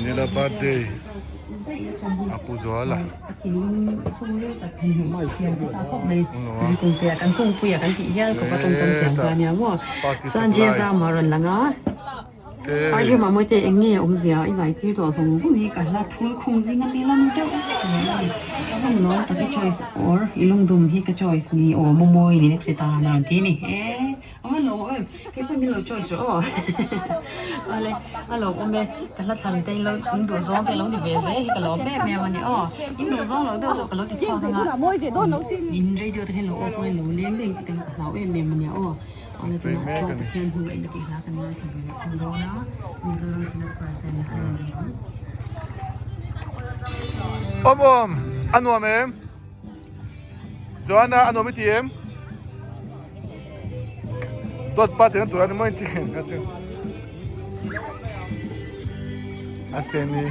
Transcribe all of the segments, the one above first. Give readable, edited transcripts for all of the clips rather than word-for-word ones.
Nila birthday a pu Zuala. Party supply te hei. Kei pawh min lo choice rawh aw awle a lo awm e ka hla thlan te lo in duh zawng te lo ni ve zel hi ka lawm em em a ni aw in duh zawng lo deuh deuh ka lo ti chhuak anga in radio te hian lo off ngai lo leng leng tih te ka hlau em em a nia aw awle tunah chuan Pathian hnu a in tih hla kan ngaithla ve leh thung dawn a Mizoram Synod Choir ten an rawn nei ang. Awm awm a nuam em? Joanna a nuam i ti em? Dawt pa cheng tur a ni maw in chicken kha chu. A seni.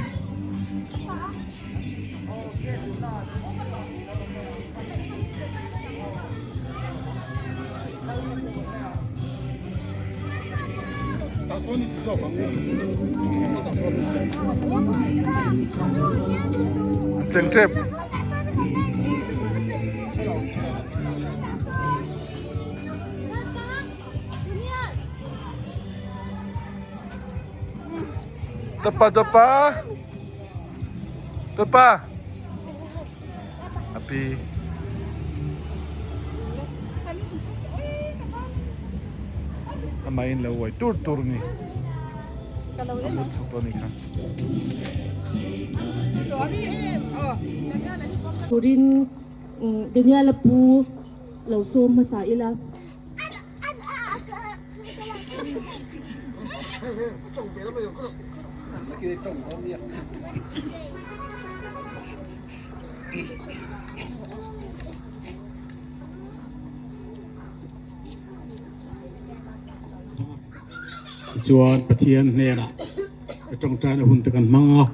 Cheng tep. Tapa tapa. Tapa. Api. Amahin lo uai tur tur ni. A mut thawk ani kha. Turin Daniela pu lo sawm hmasa ila. Tichuan Pathian hnenah ka tawngtaina hun te kan hmang a,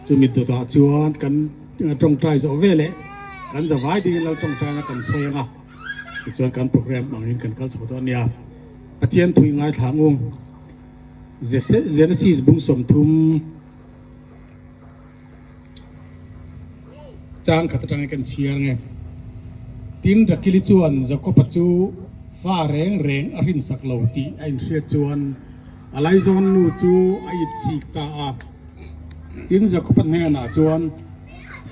chumi dawtah chuan kan tawngtai zawh veleh kan zavai dingin lo tawngtaina kan sawi ang a, tichuan kan program angin kan kal chho dawn a nia. Pathian thui ngaithla ngung Genesis bung 30. Chang khat atangin kan chhiar nge. Tin, Rakili chuan Jakoba chu fa reng reng a hrinsak lo tih a inhriat chuan a laizawn nu chu a it chik ta a. Tin, Jakoba hnenah chuan,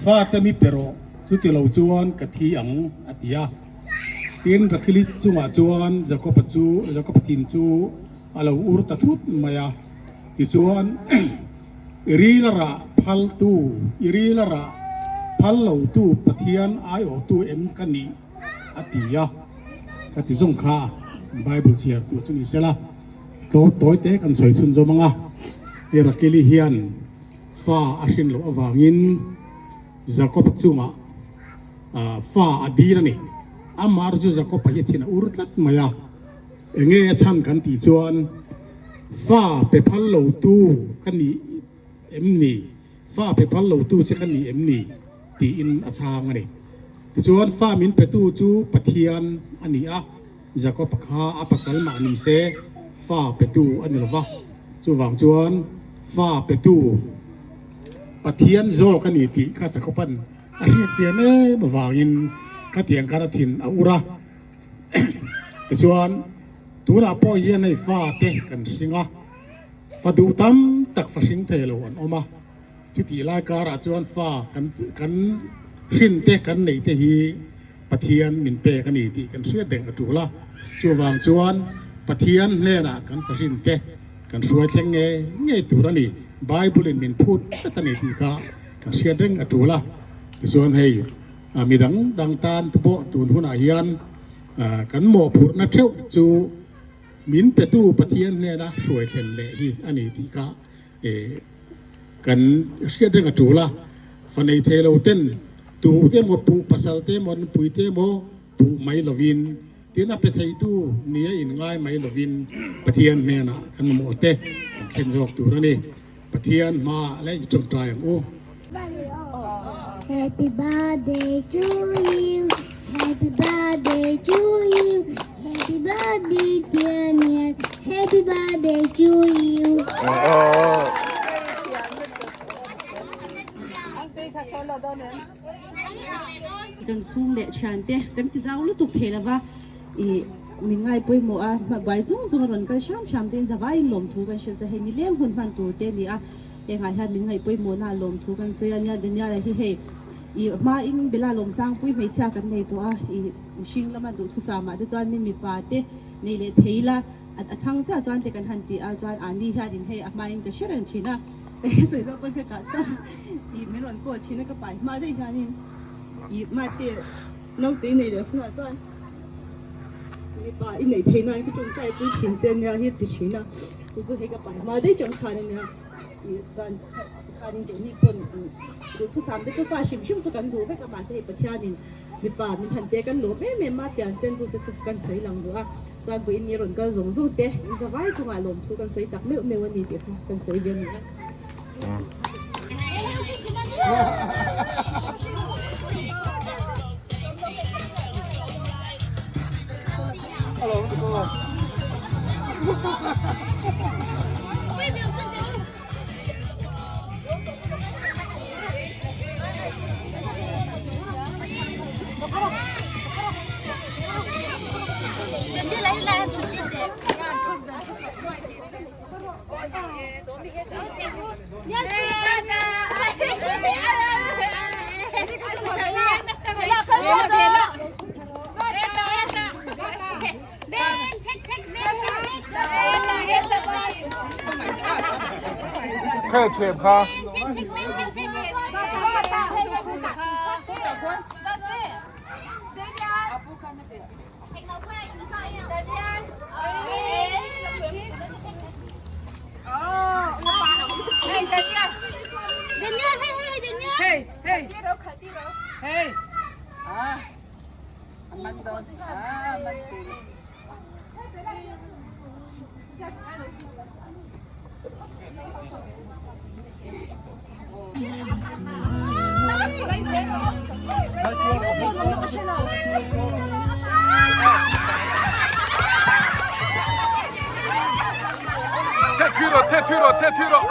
Fate mi pe rawh, chuti lo chuan ka thi ang, a ti a. Tin, Rakili chungah chuan Jakoba chu Jakoba thin chu a lo ur ta thut mai a. Tichuan. I ril a rah phaltu, i ril a rah phal lotu Pathian aiawhtu em ka nih? a ti a. Ka ti zawng kha Bible chhiar tur chu ni sela, tlawm tawi te kan sawi chhun zawm ang a. I Rakeli hian fa a hrin loh avangin Jakob chungah fa a dil a ni. Amah erawh chu Jakob-a hi a thin a ur tlat mai a. Enge a chhan kan tih chuan fa pe phal lo tu ka nih em ni? Fa pe phal lo tu che ka nih em ni? tiin a chhang a ni. Tichuan fa min pe tu chu Pathian a ni a, Jakob kha a pasal mah ni se fa pe tu a ni lo va, chuvang chuan fa pe tu Pathian zawk a ni tih kha Jakoba'n a hriat chian em avangin khatiang khan a thin a ur a. Tichuan, tunah pawh hian hei fate kan hring a, fa duh tam tak fa hring thei lo an awm a, chutih lai karah chuan fa kan kan hrin te kan neih te hi Pathian min pek a ni tih kan hriat reng a tul a, chuvang chuan Pathian hnenah kan fa hrin te kan hruai thleng ngei ngei tur a ni, Bible in min phut tlat a ni tih kha kan hriat reng a tul a, tichuan hei. Mi dang dang tan te pawh tun hunah hian kan mawhphurhna theuh chu min petu Pathian hnena hruai thlen leh hi a ni tih kha kan hriat reng a tul a. Fa nei thei lo ten tu emaw puh pasal te emaw nupui te emaw puh mai lovin tin a pe theitu nia inngai mai lovin Pathian hnenah kan mamawh te kan thlen zawk tur a ni. Pathian hmaah leh i tawngtai ang u. Happy birthday to you, happy birthday to you, Happy birthday Daniel, happy birthday to you. Kan chhung leh thiante kan ti zau lutuk thei lova ih min ngai pawimawh a buai chung chung a rawn kal hram hram te in zavai in lawmthu kan hrilh che hei nileng hun hman tur te a ni a hengah hian min ngaih pawimawh na lawmthu kan sawi a nia Daniel a hi hei ih hmain Bella Lawmsangpui hmeichhia kan nei tawh a ih mihring lama duhthusam ah te chuan min mipa te nei leh thei ila a chhang chiah chuan te kan han ti a chuan ani hianin hei a hmain ka hre reng thin a hei sawi zawk pawn ka tah chuan ih min rawn call thin a ka pai hma daih hianin ih mate naute i nei leh hunah chuan mipa i neih theih nan ka tawngtai pui thin che ania hi a ti thin a chu chu hei ka pai hma daih chang khan ania ih chuan khanin keini pawn duhthusam te chu fa hrim hrim chu kan duh vek a mahse hei Pathianin Mipa min han te kan lawm em em a, pian ten chu te chu kan sawi lang duh a, chuan vawiin ni rawn kal zawng zawng te in zavai chungah lawmthu kan sawi tak meuh meuh a ni tih kha kan sawi ve a ni a. Kha chep kha. Te thwi rawh, te thwi rawh, te thwi rawh.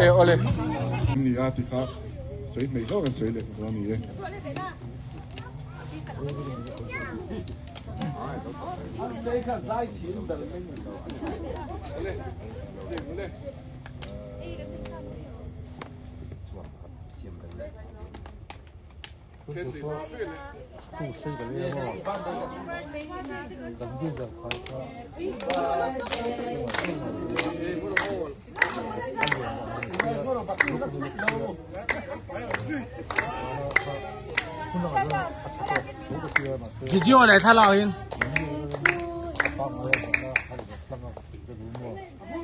E awle. Ni a ti kha sawi hmei hlauh an sawi leh dawn a ni e. Video leh thlalak in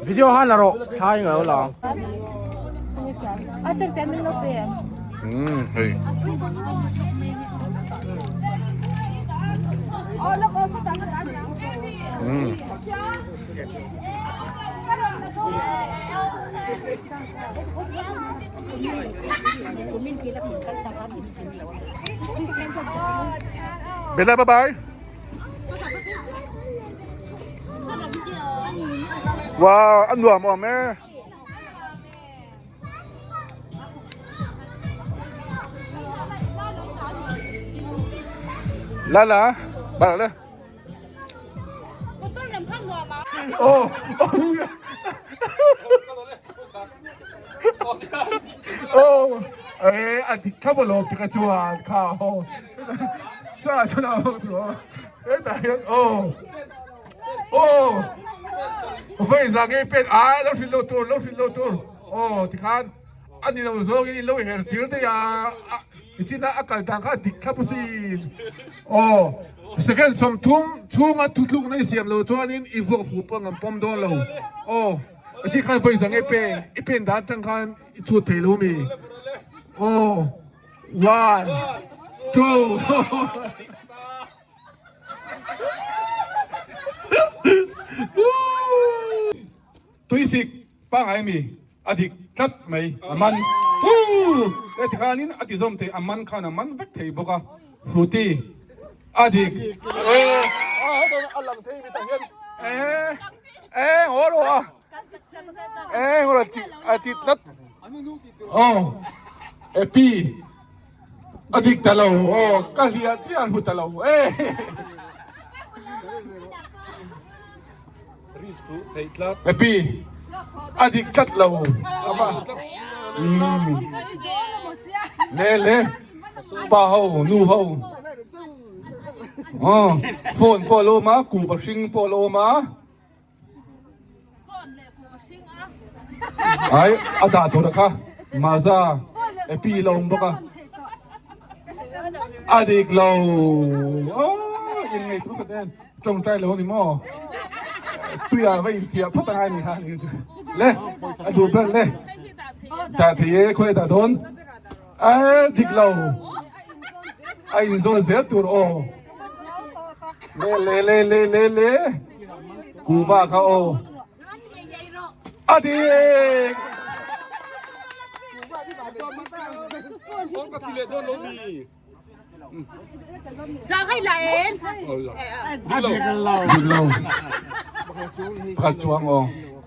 video han la rawh thla in lo lang. Hei. Bella bye bye. Wow, an nuam awm e. La la, bye le. Oh, oh, eh, a dik thlap alawm ti ka chuan kha ho. Sa chuan a ho tu a. Hetah hian oh, oh, vawi zah nge pen a lo hrilh lo tur, lo hrilh lo tur. Oh, tikhan a ni lo zawngin in lo her tir daih a. Nichina a kal dan kha a dik thlap asin. Aw, second 30 chhunga thutlukna i siam lo chuanin i vuak fu pawh an pawm dawn lo. Aw, chi khan vawi zang i pen, i pen dan atang khan i chhut thei lo mi. Aw, one, two. Tuisik pangai mi a dik tlat mai a man Woo! He ti khanin a ti zawm thei a man khan a man vek thei bawk a Fruity a dik eh a hetah hian a lang thei mi tah hian eh eh ngaw rawh a eh ngaw rawh a chi tlat aw epi A dik ta lo aw, ka hliah chiah a hmu ta lo e. Happy a dik tlat lo ava le le pa ho nu ho aw phone pawh a lo awm a kuhva hring pawh a lo awm a. Ai a dah tur a kha maza epi lo awm bawk a a dik lo aw in ngei tur khat en tawngtai lo ani maw tuiah va inchiah phawt angai ni kha ni chu le a duh ber le dah thei e khawi a dah dawn a dik lo a inzawn zel tur aw. Le le le le le le kuva kha aw a dik dik lo pakhat chuang aw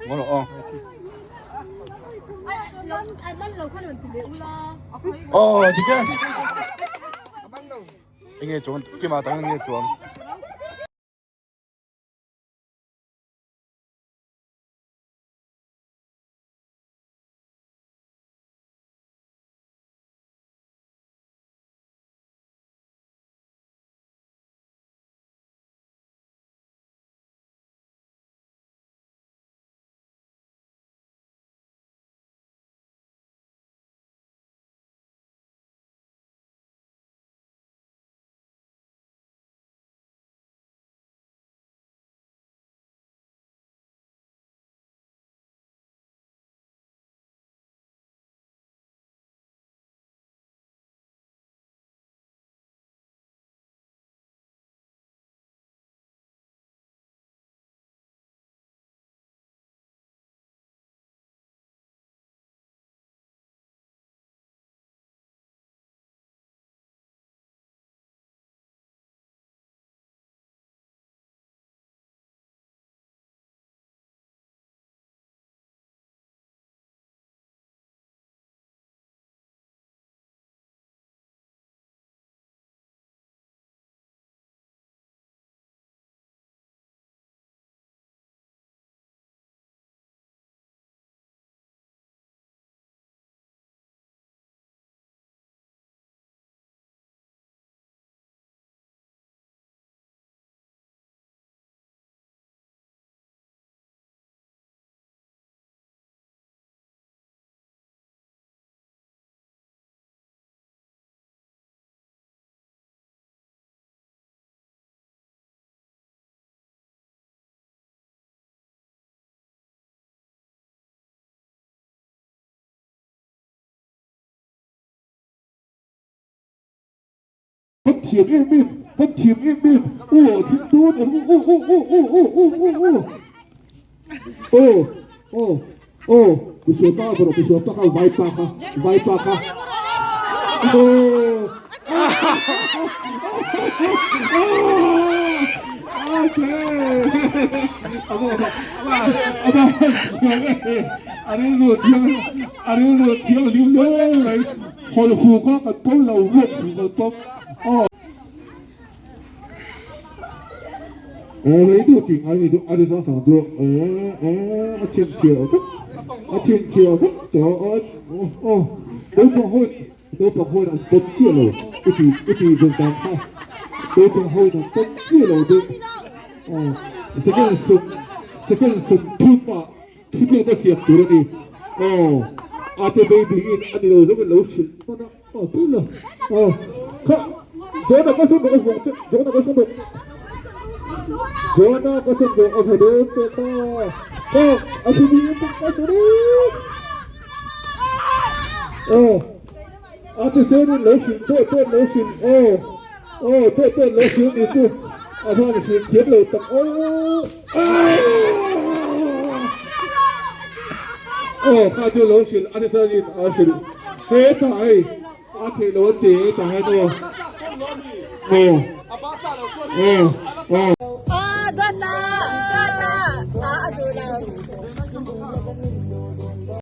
ngawh aw aw dik e Enge chuan kima tang enge chuan. Kan thiam em em, kan thiam em em, aw thil dawn ang u aw aw aw aw aw aw aw aw aw aw aw misual pa bawrh misual pa kha vai pa kha vai pa kha aw a rilru thiang a rilru thianghlim hle mai. Hawlh hu kha kan pawm lo ruak hu kan pawm aw. Aw lei duh tih ngai ni duh a ri sang sang duh aw aw a chhin chhiah vek a chhin chhiah vek tawh aw aw naupang ho naupang ho in an pawm chiah lo i ti i ti vel dan kha naupang ho in an pawm chiah lo deuh aw second sawm second 30 ah thu tlawk a siam tur a ni aw. Ate baby in a ni lo zawk in lo hrilh hman a, aw tun la aw kha John-a ka sawn dawh a vuah che John-a ka sawn dawh John-a ka sawn dawh a vaw dawn tawh ta kha a si ni in ka sawn aw Ate sen in lo hrilh dawt dawt lo hrilh aw aw dawt dawt lo hrilh ni chu a van hrilh thiam lo tak aw aw kha chu lo hrilh ate sen in a hrilh hetah hei a theih lo an ti hetah hian aw aw aw aw.